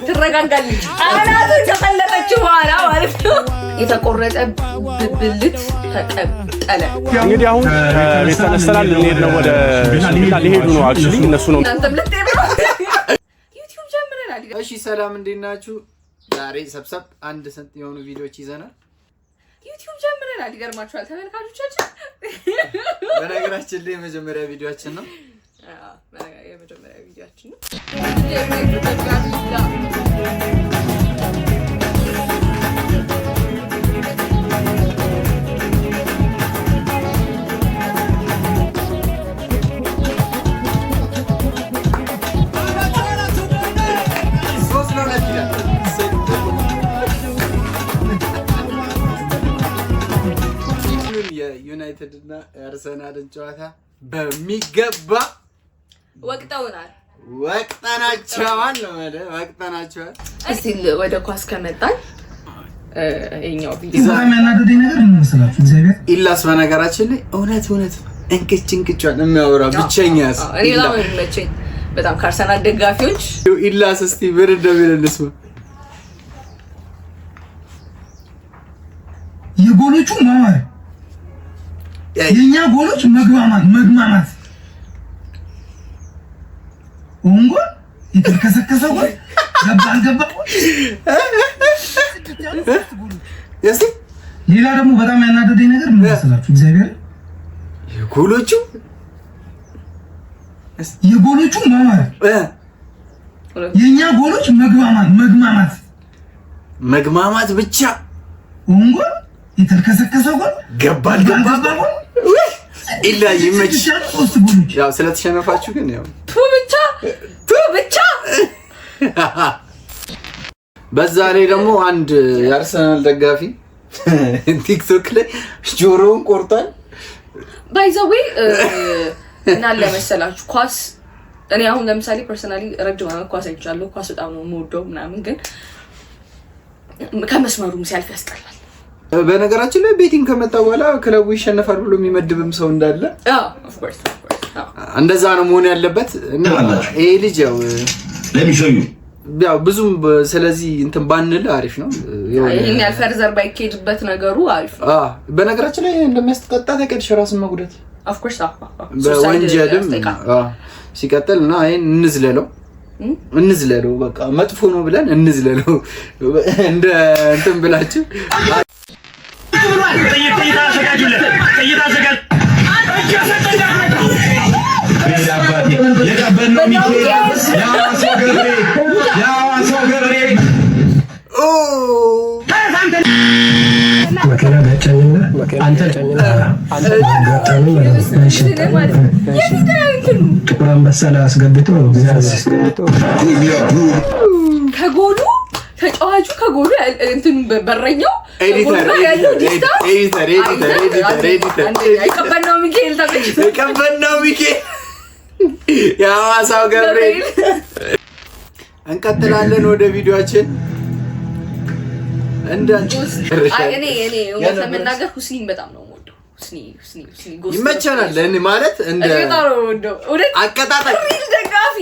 ትረጋጋለች። አናቱን ከፈለጠችው በኋላ ማለት ነው። የተቆረጠ ብልት ተቀጠለ። እንግዲህ አሁን ቤት ተነስተናል። ልንሄድ ነው፣ ወደ ሽምግልና ሊሄዱ ነው። Actually እነሱ ነው እናንተም ልትሄዱ ነው። ዩቲዩብ ጀምረናል። እሺ ሰላም፣ እንዴት ናችሁ? ዛሬ ሰብሰብ አንድ ስንት የሆኑ ቪዲዮዎች ይዘናል። ዩቲዩብ ጀምረናል። ይገርማችኋል ተመልካቾቻችን። በነገራችን ላይ የመጀመሪያ ቪዲዮአችን ነው። የመጀመሪያ ቪዲዮአችን ነው። 3-2 ይላል። የዩናይትድ እና የአርሰናልን ጨዋታ በሚገባ ወቅጠውናል። ወቅጠናቸዋል ነው የምልህ፣ ወቅጠናቸዋል። እስቲ ወደ ኳስ ከመጣን የኛው ቪዲዮ በጣም ያናደደኝ ነገር ምን መሰላችሁ? እግዚአብሔር ኢላስ በነገራችን ላይ እውነት እውነት እንቅጭ እንቅጯን የሚያወራ ብቸኛ ሰው እኔ በጣም ነው የሚመቸኝ። በጣም ከአርሰናል ደጋፊዎች ኢላስ እስቲ ምን እንደሚል እንስማ። የጎሎቹ ማማር፣ የእኛ ጎሎች መግማማት መግማማት፣ own goal፣ የተከሰከሰ ጎል ገባ አልገባ ጎል። እስቲ ሌላ ደግሞ በጣም ያናደደኝ ነገር ምን መሰላችሁ? እግዚአብሔር የጎሎቹ የጎሎቹ ማማር፣ የእኛ ጎሎች መግማማት መግማማት መግማማት ብቻ። Own goal፣ የተከሰከሰ ጎል ገባ አልገባ አልገባ ጎል ኢላ ይመች። ሶስት ጎሎች። ያው ስለተሸነፋችሁ ግን ያው ቱ ብቻ ቱ ብቻ። በዛ ላይ ደግሞ አንድ የአርሰናል ደጋፊ ቲክቶክ ላይ ጆሮውን ቆርጧል። By the way እና ለመሰላችሁ ኳስ እኔ አሁን ለምሳሌ personally ረጅም ዓመት ኳስ አይቻለሁ። ኳስ በጣም ነው የምወደው ምናምን፣ ግን ከመስመሩም ሲያልፍ ያስጠላል። በነገራችን ላይ betting ከመጣ በኋላ ክለቡ ይሸነፋል ብሎ የሚመድብም ሰው እንዳለ Of course, of course። እንደዛ ነው መሆን ያለበት። እና ይሄ ልጅ ያው ያው ብዙም ስለዚህ እንትን ባንል አሪፍ ነው። ይህን ያህል further ባይኬድበት ነገሩ አሪፍ ነው። በነገራችን ላይ እንደሚያስቀጣ ታውቂያለሽ፣ ራስን መጉዳት Of course። በወንጀልም ሲቀጥል እና ይሄን እንዝለለው እንዝለለው፣ በቃ መጥፎ ነው ብለን እንዝለለው። እንደ እንትን ብላችሁ ጥይት አዘጋጁለት፣ ጥይት አዘጋጁ። የቀበናው ሚካኤል፣ የሐዋሳው ገብርኤል፣ የሐዋሳው ገብርኤል። መኪና ገጨኝና አንተ አጋጣሚ ማለት ነው። ጥቁር አንበሳ ላይ አስገብቶ ከጎሉ ተጫዋቹ ከጎሉ እንትኑ በረኛው ከጎሉ ጋር ያለው distance Editor, editor, editor, editor. የቀበናው ሚካኤል ተመችቶ የቀበናው ሚካኤል፣ የሐዋሳው ገብርኤል። እንቀጥላለን ወደ ቪዲዮአችን። እንደ እኔ እውነት ለመናገር ሁስኒን በጣም ነው የምወደው። ሁስኒ ሁስኒ ሁስኒ ጎስት ይመቸናል። እኔ ማለት እንደ እኔ በጣም ነው የምወደው። እውነት አቀጣጣይ Real ደጋፊ፣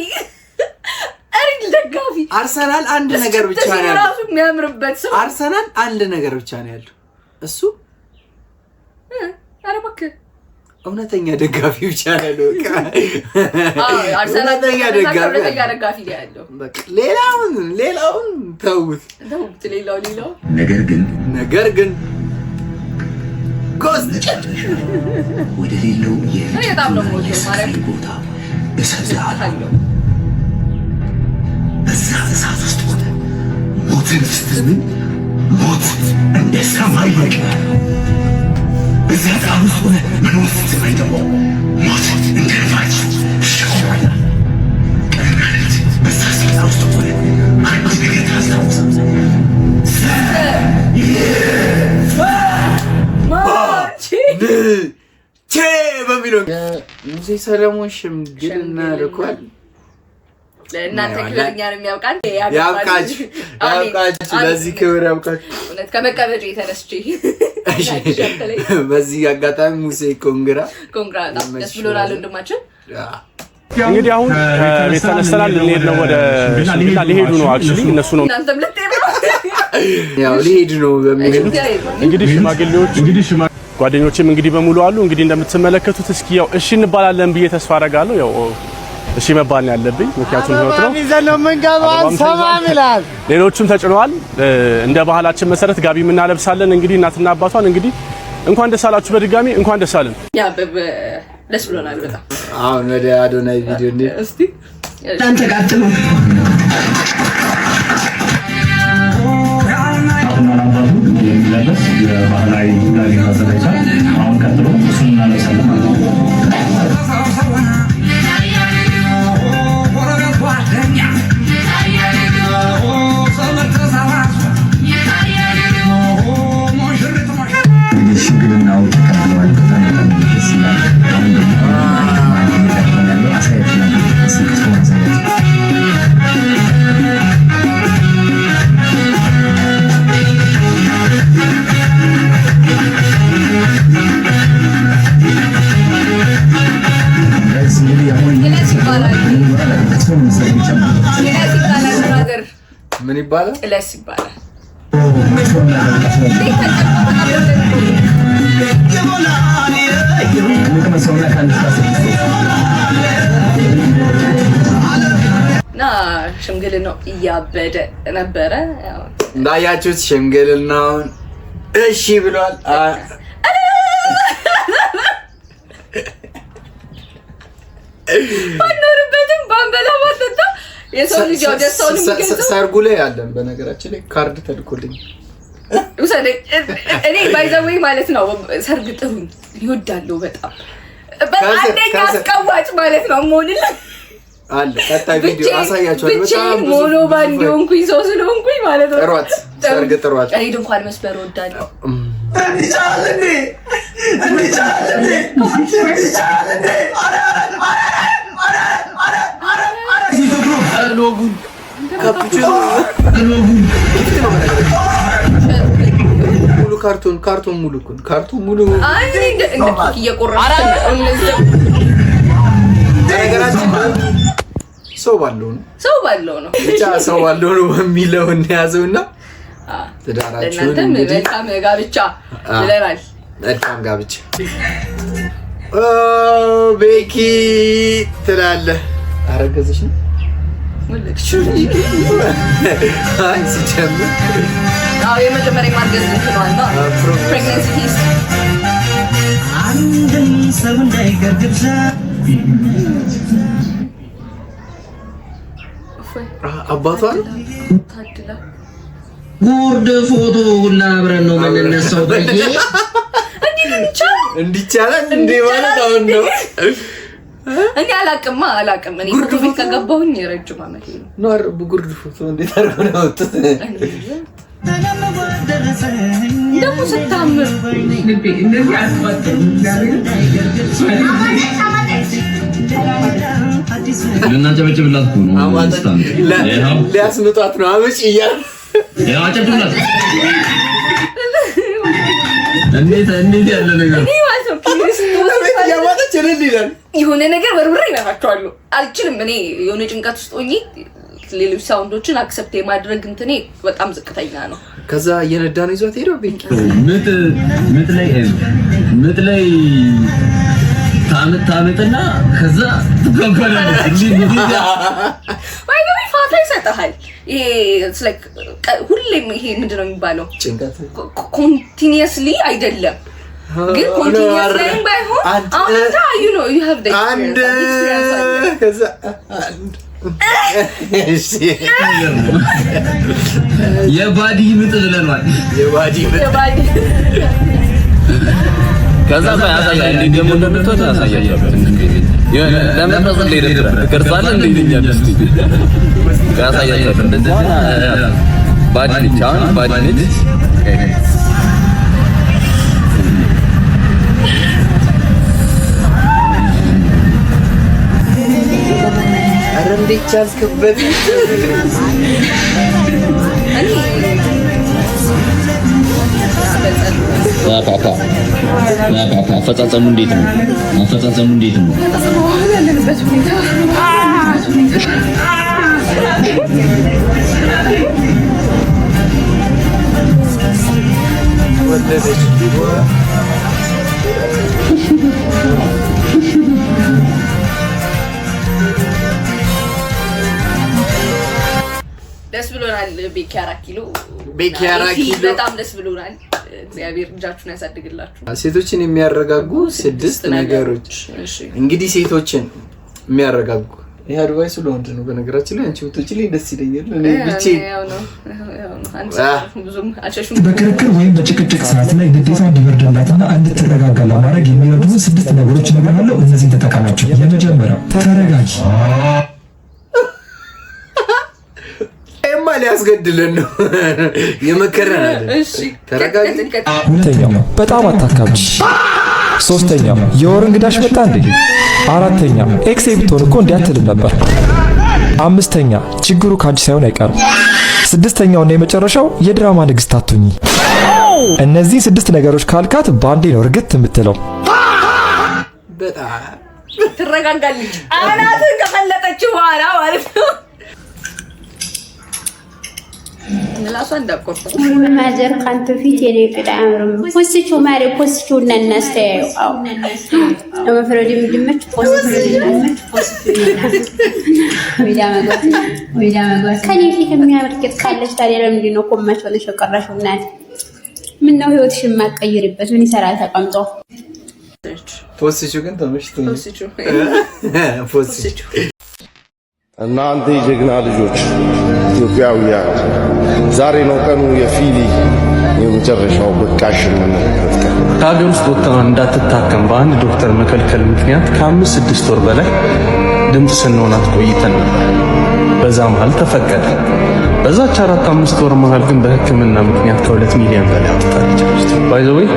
real ደጋፊ። አርሰናል አንድ ነገር ብቻ ነው ያለው። ራሱ የሚያምርበት ሰው። አርሰናል አንድ ነገር ብቻ ነው ያለው፣ እሱ ኧረ እባክህ። እውነተኛ ደጋፊ ብቻ ነው ያለው። በቃ አርሰናል እውነተኛ ደጋፊ እውነተኛ ደጋፊ ነው ያለው። በቃ ሌላውን ሌላውን ተውት። ተውት፣ ሌላው ሌላው ነገር ግን ነገር ግን ጎስት መጨረሻ ወደ ሌለው እኔ በጣም ነው የምወደው የስቃይ ማርያም። ቦታ እሰድሃለሁ። በዛ እሳት ውስጥ ሆነ ሞትን ስትምን ሞት እንደ ሰማይ ይበቅላል። በዛ ጣር ውስጥ ሆነ መኖር ስትመኝ ደግሞ ሞት እንደ ንፋስ ይሸከማል። ቀንና ሌሊት በዛ ስፍራ ውስጥ ሆነ አንድ ነገር ታስታውሳለህ። ቼ በሚለው ሙሴ ሰለሞን ሽምግልና ልኳል። ለእናንተ ክብር እኛንም ያብቃን። ያብቃችሁ፣ ያብቃችሁ፣ ለዚህ ክብር ያብቃችሁ። እውነት ከመቀመጫ የተነስቼ በዚህ አጋጣሚ ሙሴ congra። Congra፣ በጣም ደስ ብሎናል ወንድማችን። እንግዲህ አሁን ከቤት ተነስተናል፣ ልንሄድ ነው ወደ ሽምግልና። ሊሄዱ ነው actually፣ እነሱ ነው። እናንተም ልትሄዱ ነው። ያው ሊሄድ ነው በሚሄዱት። እንግዲህ ሽማግሌዎች፣ ጓደኞችም እንግዲህ በሙሉ አሉ። እንግዲህ እንደምትመለከቱት እስኪ ያው እሺ እንባላለን ብዬ ተስፋ አደርጋለሁ። ያው እሺ መባል ነው ያለብኝ፣ ምክንያቱም ህይወት ነው። አበባም ተይዟል። ሌሎቹም ተጭነዋል። እንደ ባህላችን መሰረት ጋቢ እናለብሳለን። እንግዲህ እናትና አባቷን እንግዲህ እንኳን ደስ አላችሁ፣ በድጋሚ እንኳን ደስ አለን። Yeah፣ ደስ ብሎናል በጣም። አሁን ወደ አዶናይ ቪዲዮ እንሂድ። እስቲ። እናንተ ቀጥሉ። እናትና ለአባቱ የሚለበስ የባህላዊ ጋቢ አዘጋጅቷል። አሁን ቀጥሎ እሱን እናለብሳለን ማለት ነው። እንግዲህ ሽምግልናው ተቀብለዋል። በጣም በጣም ደስ ይላል። አሁን ደግሞ ማዕድ እየቀረበ ነው ያለው። አሳያችሁ ነበር። እስኪ ክትፎውን አሳያችሁ። Guys፣ እንግዲህ አሁን ጥለስ ይባላል። ክትፎ ነው መሰለኝ የሚጨምረው። ጥለስ ይባላል brother። ምን ይባላል? ጥለስ ይባላል። ክትፎ እናደርጋለን። እንዴት ተጨምሮ? እንቅመሰውና ከ1 እስከ 10። እና ሽምግልናው እያበደ ነበረ። ያው እንዳያችሁት ሽምግልናውን እሺ ብሏል። ባንኖርበትም ባንበላ ባንጠጣ የሰው ልጅ ያው ደስታውን የሚገልጸው ሰርጉ ላይ አለን። በነገራችን ላይ ካርድ ተልኮልኝ። ውሰደኝ። እኔ by the way ማለት ነው ሰርግ ጥሩኝ ይወዳለሁ በጣም በጣም። አንደኛ አስቀዋጭ ማለት ነው መሆንልህ። አለ፣ ቀጣይ ቪዲዮ አሳያችኋለሁ። በጣም ብቻዬን ብዙ ሞኖ ባንድ የሆንኩኝ ሰው ስለሆንኩኝ ማለት ነው። ጥሯት፣ ሰርግ ጥሯት። እኔ ድንኳን መስበር እወዳለሁ። እንዲቻላል እንዴ? እንዲቻላል እንዴ? እንዲቻላል እንዴ? ኧረ ኧረ ኧረ ኧረ ኧረ ኧረ! ካፑቺኖ ሙሉ ካርቶን፣ ካርቶን ሙሉ እኮ ነው። ካርቶን ሙሉ። አይ፣ እንደ ኬክ እየቆረስክ ነው። በነገራችን ላይ ሰው ባለው ነው። ሰው ባለው ነው። ብቻ ሰው ባለው ነው በሚለው እንያዘውና ትዳራችሁን ለእናንተም እንግዲህ መልካም ጋብቻ ብለናል። መልካም ጋብቻ። ኦ ቤኪ ትላለህ። አረገዘች ነው? አይ ሲጀምር አዎ፣ የመጀመሪያ ማርገዝ እንትኗ ነው፣ pregnancy test። አንድም ሰው እንዳይቀር ግብዣ። አባቷ ነው። ታድላ። ጉርድ ፎቶ ሁላ አብረን ነው የምንነሳው ብዬ። እንዲህ ግን ይቻላል? እንዲቻላል እንዴ? ማለት አሁን ነው። እኔ አላቅማ፣ አላቅም። እኔ ፎቶ ቤት ከገባሁኝ ረጅም ዓመቴ ነው። ነው አይደል? ጉርድ ፎቶ እንዴት አድርገው ነው ያወጡት? ደግሞ ስታምር። ልናጨበጭብላት እኮ ነው። ሊያስምጧት ነው አመጪ እያለ። ይኸው አጨብጭብላት። እንዴት እንዴት ያለ ነገር! እኔ ማለት ነው ክርስቶስ ቤት እያማጠች እልል ይላል። የሆነ ነገር ወርውሬ ይመታቸዋለሁ። አልችልም። እኔ የሆነ ጭንቀት ውስጥ ሆኜ ሌሎች sound ኦችን accept የማድረግ እንትኔ በጣም ዝቅተኛ ነው። ከዛ እየነዳ ነው ይዟት ሄደው ቤት። ምጥ ምጥ ላይ ምጥ ላይ ታምጥ ታምጥና ከዛ ትጓጓላለች። እንዴት እንዴት! ወይ ደግሞ ፋታ ይሰጥሃል። ይሄ it's like ሁሌም ይሄ ምንድን ነው የሚባለው? ጭንቀት። Continuously አይደለም ግን continuously ባይሆን አሁን አንተ you know you have the አንድ experience አለ። ከዛ አንድ፣ እሺ። የባዲ ምጥ ብለናል። የባዲ ምጥ። የባዲ። ከዛ ያሳያል፣ እንዴት ደግሞ እንደምትወድ ያሳያል። ለመቅረጽ እንደ ይደብራል። ትቀርጻለህ እንደ ይለኛል። እስቲ ያሳያቸዋል። እንደዚህ ባዲ ነች። አሁን ባዲ ነች። ኧረ እንዴት ቻልክበት? እኔ ፓፓ ፓፓ፣ አፈጻጸሙ እንዴት ነው? አፈጻጸሙ እንዴት ነው? ያለንበት ሁኔታ ወለደች። ደስ ብሎናል። ቤኪ አራት ኪሎ። ቤኪ አራት ኪሎ። በጣም ደስ ብሎናል። እግዚአብሔር ልጃችሁን ያሳድግላችሁ። ሴቶችን የሚያረጋጉ ስድስት ነገሮች። እሺ። እንግዲህ ሴቶችን የሚያረጋጉ፣ ይሄ advice ኡ ለወንድ ነው። በነገራችን ላይ አንቺ ብትወጪልኝ ደስ ይለኛል። እኔ ብቻዬን ያው ነው፣ ያው ነው። አንድ ብዙም አልሸሹም። በክርክር ወይም በጭቅጭቅ ሰዓት ላይ ንዴቷ እንዲበርድላትና እንድትረጋጋ ለማድረግ የሚረዱ ስድስት ነገሮች እነግርሃለሁ። እነዚህን ተጠቀማቸው። የመጀመሪያው ተረጋጊ። ይሄማ ሊያስገድለን ነው፣ የመከረን አይደል? እሺ። ተረጋጊ። ሁለተኛው በጣም አታካብጂ። ሶስተኛው የወር እንግዳሽ መጣ እንዴ? አራተኛ ex ኤ ብትሆን እኮ እንዲህ አትልም ነበር። አምስተኛ ችግሩ ካንቺ ሳይሆን አይቀርም። ስድስተኛውና የመጨረሻው የድራማ ንግስት አትሁኚ። እነዚህ ስድስት ነገሮች ካልካት ባንዴ ነው እርግት የምትለው። በጣም ትረጋጋለች። አናትን ከፈለጠችው በኋላ ማለት ነው። ምላሷ እንዳቆርጠው። ማዘር ካንተ ፊት የኔ ቅጥ አያምርም። ፖስቹ ማሪ፣ ፖስቹ እና እናስተያየው። አዎ፣ ለመፍረድ እንዲመች post ቹ። ከኔ ፊት የሚያምር ጌጥ ካለች ታዲያ ለምንድን ነው ኮማች ሆነሽ የቀረሽው? እናቴ፣ ምነው ህይወትሽን የማትቀይሪበት? ምን ይሰራል ተቀምጦ? ፖስቹ ግን ተመችቶኛል። ፖስቹ። እናንተ የጀግና ልጆች ኢትዮጵያውያን፣ ዛሬ ነው ቀኑ፣ የፊሊ የመጨረሻው በቃሽ የምንልበት ቀን። ከሀገር ውስጥ ወጥታ እንዳትታከም በአንድ ዶክተር መከልከል ምክንያት ከ5-6 ወር በላይ ድምፅ ስንሆናት ቆይተን ነበር። በዛ መሀል ተፈቀደ። በዛች 4-5 ወር መሀል ግን በሕክምና ምክንያት ከ2 ሚሊዮን በላይ አውጥታለች። By the way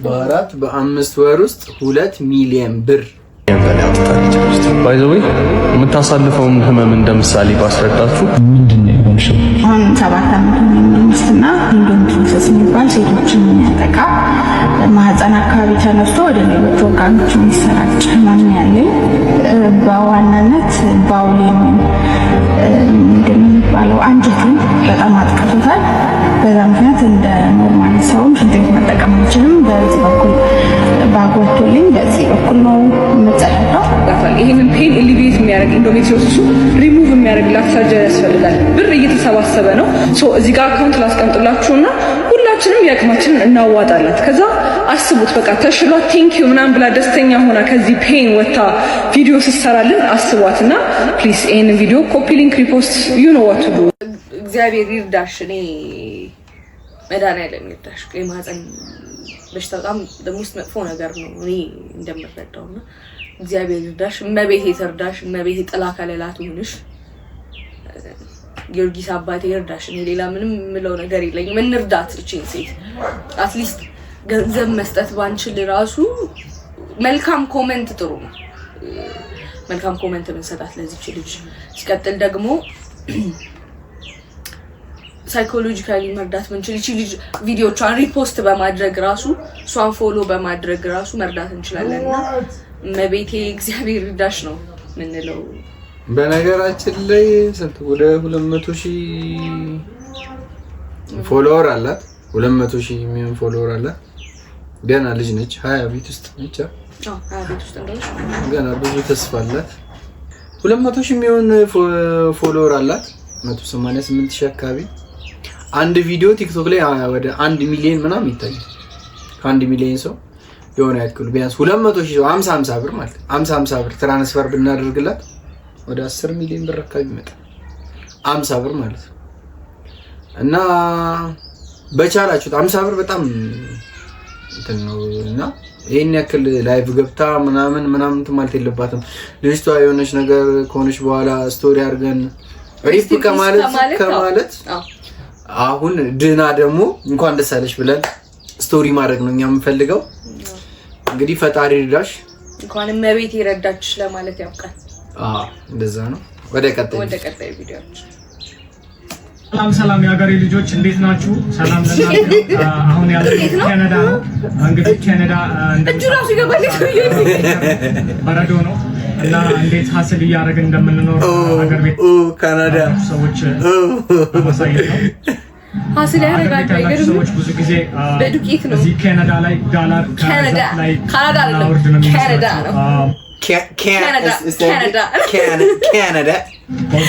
በ4 በ5 ወር ውስጥ 2 ሚሊዮን ብር በላይ አውጥታለች። By the way የምታሳልፈውን ህመም እንደ ምሳሌ ባስረዳችሁ ምንድን ነው የሆንሽው? አሁን 7 ዓመት ሆነኝ እና endometriosis የሚባል ሴቶችን የሚያጠቃ ማህፀን አካባቢ ተነስቶ ወደ ሌሎች ኦርጋኖች የሚሰራጭ ህመም ነው ያለኝ። በዋናነት bowel ኤን፣ ምንድን ነው የሚባለው፣ አንጀቱን በጣም አጥቅቶታል። በዛ ምክንያት እንደ normal ሰውም ሽንት ቤት መጠቀም አልችልም። በዚህ በኩል bag ወጥቶልኝ በዚህ በኩል ነው የምጸዳዳው። ይህንን ፔን ኤሊቪዬት የሚያደርግ፣ ኢንዶሜትሪዮሲሱ ሪሙቭ የሚያደርግላት surgery ያስፈልጋል። ብር እየተሰባሰበ ነው። So እዚህ ጋር account ላስቀምጥላችሁ እና ሁላችንም የአቅማችንን እናዋጣላት። ከዛ አስቡት፣ በቃ ተሽሏት thank you ምናምን ብላ ደስተኛ ሆና ከዚህ pain ወጥታ ቪዲዮ ስትሰራልን አስቧት እና please ይህንን ቪዲዮ copy link፣ repost፣ you know what to do። እግዚአብሔር ይርዳሽ። እኔ መድኃኒዓለም ይርዳሽ። የማህፀን በሽታ በጣም ደግሞ ውስጥ መጥፎ ነገር ነው እኔ እንደምረዳው እና እግዚአብሔር ይርዳሽ፣ እመቤቴ ትርዳሽ፣ እመቤቴ ጥላ ከለላ ትሁንሽ። ጊዮርጊስ አባቴ ይርዳሽ። እኔ ሌላ ምንም የምለው ነገር የለኝም። እንርዳት እቺን ሴት። At least ገንዘብ መስጠት ባንችል ራሱ መልካም comment ጥሩ ነው። መልካም comment ብንሰጣት ለዚች ልጅ። ሲቀጥል ደግሞ psychologically መርዳት ብንችል፣ ይቺ ልጅ ቪዲዮቿን repost በማድረግ ራሱ፣ እሷን follow በማድረግ ራሱ መርዳት እንችላለን እና እመቤቴ እግዚአብሔር ይርዳሽ ነው የምንለው። በነገራችን ላይ ስንት፣ ወደ 200,000 follower አላት። 200,000 የሚሆን follower አላት። ገና ልጅ ነች። 20 ቤት ውስጥ ነች። አዎ፣ 20 ቤት ውስጥ እንደሆነች። ገና ብዙ ተስፋ አላት። 200,000 የሚሆን follower አላት። 188,000 አካባቢ። አንድ ቪዲዮ ቲክቶክ ላይ ወደ 1 ሚሊዮን ምናምን ይታያል። ከ1 ሚሊዮን ሰው የሆነ ያክሉ ቢያንስ 200,000 ሰው 50 50 ብር ማለት 50 50 ብር transfer ብናደርግላት ወደ 10 ሚሊዮን ብር አካባቢ ይመጣል። 50 ብር ማለት ነው። እና በቻላችሁት 50 ብር በጣም እንትን ነው እና ይሄን ያክል live ገብታ ምናምን ምናምን እንትን ማለት የለባትም። ልጅቷ የሆነች ነገር ከሆነች በኋላ story አድርገን RIP ከማለት አሁን ድና ደግሞ እንኳን ደስ አለሽ ብለን story ማድረግ ነው እኛ የምንፈልገው። እንግዲህ ፈጣሪ ይርዳሽ። እንኳን እመቤት የረዳችሽ ለማለት ያብቃል። አዎ፣ እንደዛ ነው። ወደ ቀጣይ ወደ ቀጣይ ቪዲዮዎች። ሰላም ሰላም፣ የሀገሬ ልጆች፣ እንዴት ናችሁ? ሰላም ለእናንተ። አሁን ያለው ካናዳ ነው። እንግዲህ ካናዳ እጁ ራሱ ይገባል። በረዶ ነው። እና እንዴት hustle እያደረግን እንደምንኖር ሀገር ቤት ካናዳ ሰዎች ማሳየት ነው። Hustle ሀገር ያደርጋሉ። ቤት ያላችሁ አይገርምም? ሰዎች ብዙ ጊዜ በዱቄት ነው። እዚህ ካናዳ ላይ ዳላር ካናዳ ከዛፍ ላይ ካናዳ አይደለም፣ እናወርድ ነው ካናዳ የሚመስላችሁ። ነው። ካናዳ ካናዳ። ካናዳ።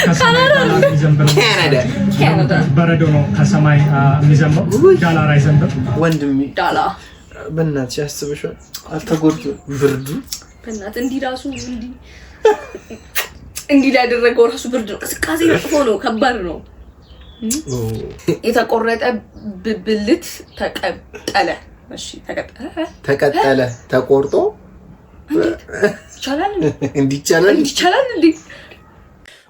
ከሰማይ ዳላር የሚዘንብ ነው። ካናዳ። ካናዳ። በረዶ ነው ከሰማይ የሚዘንበው፣ ዳላር አይዘንብም። ወንድሜ። ዳላ። በእናትሽ ያስበሻል? አልተጎድቶ ብርዱ። በእናትህ እንዲህ ራሱ እንዲህ እንዲህ ሊያደረገው ራሱ ብርድ ነው። ቅዝቃዜ መጥፎ ነው፣ ከባድ ነው። የተቆረጠ ብልት ተቀጠለ። እሺ ተቀጠለ። ተቀጠለ ተቆርጦ። ይቻላል። እንዲቻላል። እንዲቻላል እንዴ?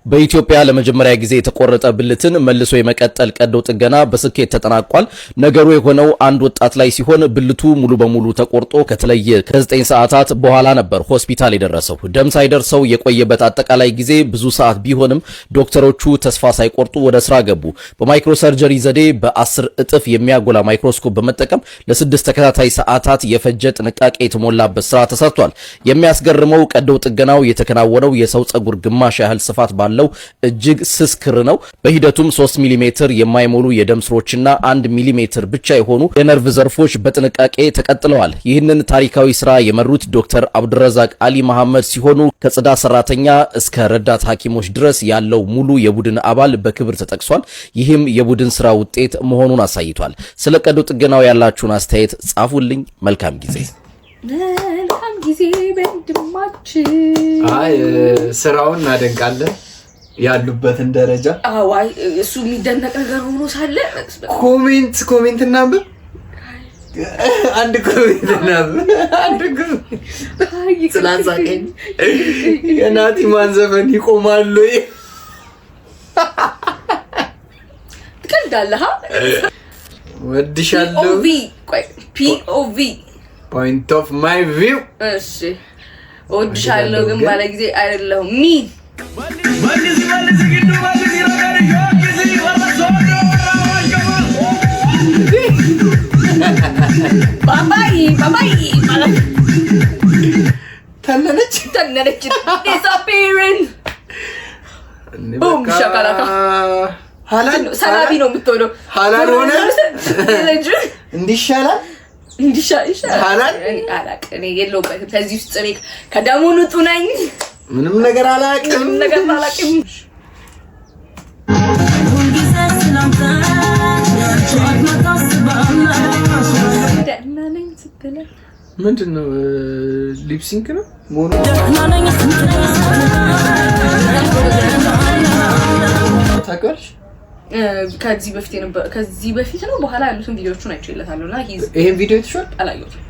በኢትዮጵያ ለመጀመሪያ ጊዜ የተቆረጠ ብልትን መልሶ የመቀጠል ቀዶ ጥገና በስኬት ተጠናቋል። ነገሩ የሆነው አንድ ወጣት ላይ ሲሆን ብልቱ ሙሉ በሙሉ ተቆርጦ ከተለየ ከ9 ሰዓታት በኋላ ነበር ሆስፒታል የደረሰው። ደም ሳይደርሰው የቆየበት አጠቃላይ ጊዜ ብዙ ሰዓት ቢሆንም ዶክተሮቹ ተስፋ ሳይቆርጡ ወደ ስራ ገቡ። በ microsurgery ዘዴ በ10 እጥፍ የሚያጎላ ማይክሮስኮፕ በመጠቀም ለ6 ተከታታይ ሰዓታት የፈጀ ጥንቃቄ የተሞላበት ስራ ተሰርቷል። የሚያስገርመው ቀዶ ጥገናው የተከናወነው የሰው ጸጉር ግማሽ ያህል ስፋት ባለው እጅግ ስስ ክር ነው። በሂደቱም 3 ሚሜ የማይሞሉ የደም ስሮችና 1 ሚሜ ብቻ የሆኑ የነርቭ ዘርፎች በጥንቃቄ ተቀጥለዋል። ይህንን ታሪካዊ ስራ የመሩት ዶክተር አብዱረዛቅ አሊ መሐመድ ሲሆኑ ከጽዳት ሰራተኛ እስከ ረዳት ሐኪሞች ድረስ ያለው ሙሉ የቡድን አባል በክብር ተጠቅሷል። ይህም የቡድን ስራ ውጤት መሆኑን አሳይቷል። ስለ ቀዶ ጥገናው ያላችሁን አስተያየት ጻፉልኝ። መልካም ጊዜ። መልካም ጊዜ ወንድማችን። አይ ስራውን እናደንቃለን፣ ያሉበትን ደረጃ። አዋይ እሱ የሚደነቅ ነገር ሆኖ ሳለ Comment እናንብብ። አንድ comment እናንብብ። አንድ comment ስላሳቀኝ የናቲ ማን ዘፈን ይቆማሉ ወይ? ትቀልዳለህ። ወድሻለሁ። POV፣ ቆይ POV። Point of my view። እሺ እወድሻለሁ ግን ባለ ጊዜ አይደለሁም me። ባባይ ባባይ። ተነነች። ተነነች፣ disappearing, boom ሸካላካ። ሀላል። ሰላቢ ነው የምትሆነው። ሀላል ሆነ። እንዲሻላል። እንዲሻል ይሻላል። ሀላል? እኔ አላቅም፣ እኔ የለሁበትም ከዚህ ውስጥ፣ እኔ ከደሙ ንጹህ ነኝ። ምንም ነገር አላውቅም። ምንም ነገር አላቅም። ደህና ነኝ ስትለኝ ምንድን ነው? Lip sync ነው መሆኑ ታውቂዋለሽ? ከዚህ በፊት የነበረ፣ ከዚህ በፊት ነው በኋላ ያሉትን ቪዲዮዎቹን አይቼለታለሁ እና he's ይሄን ቪዲዮ አይተሽዋል? አላየሁትም።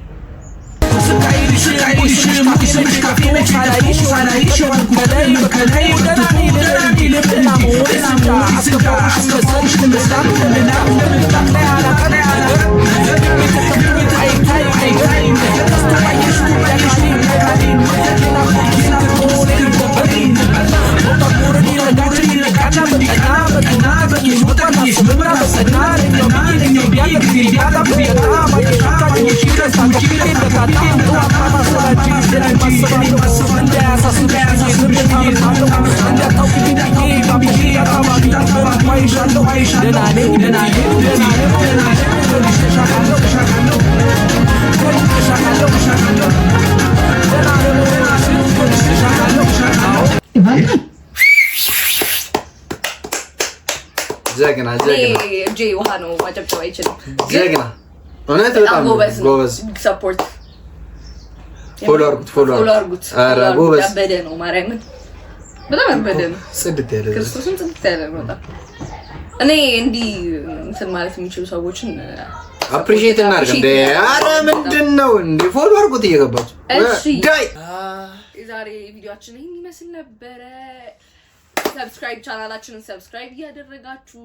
ጀግና ጀግና። እጄ ውሃ ነው፣ ማጨብጨብ አይችልም። ግን ጀግና እውነት። በጣም በጣም ጎበዝ ነው። ጎበዝ። Support። Follow አድርጉት፣ follow። Follow አድርጉት። ኧረ Follow አድርጉት። ጎበዝ። ያበደ ነው፣ ማርያምን በጣም ያበደ ነው። ጽድት ያለ። ክርስቶስም ጽድት ያለ ነው በጣም። እኔ እንዲህ እንትን ማለት የሚችሉ ሰዎችን Appreciate እናድርግ እንዴ! ኧረ ምንድን ነው እንዴ? Follow አድርጉት እየገባችሁ። እሺ። ዳይ። የዛሬ ቪዲዮአችን ይህን ይመስል ነበረ። Subscribe፣ ቻናላችንን subscribe እያደረጋችሁ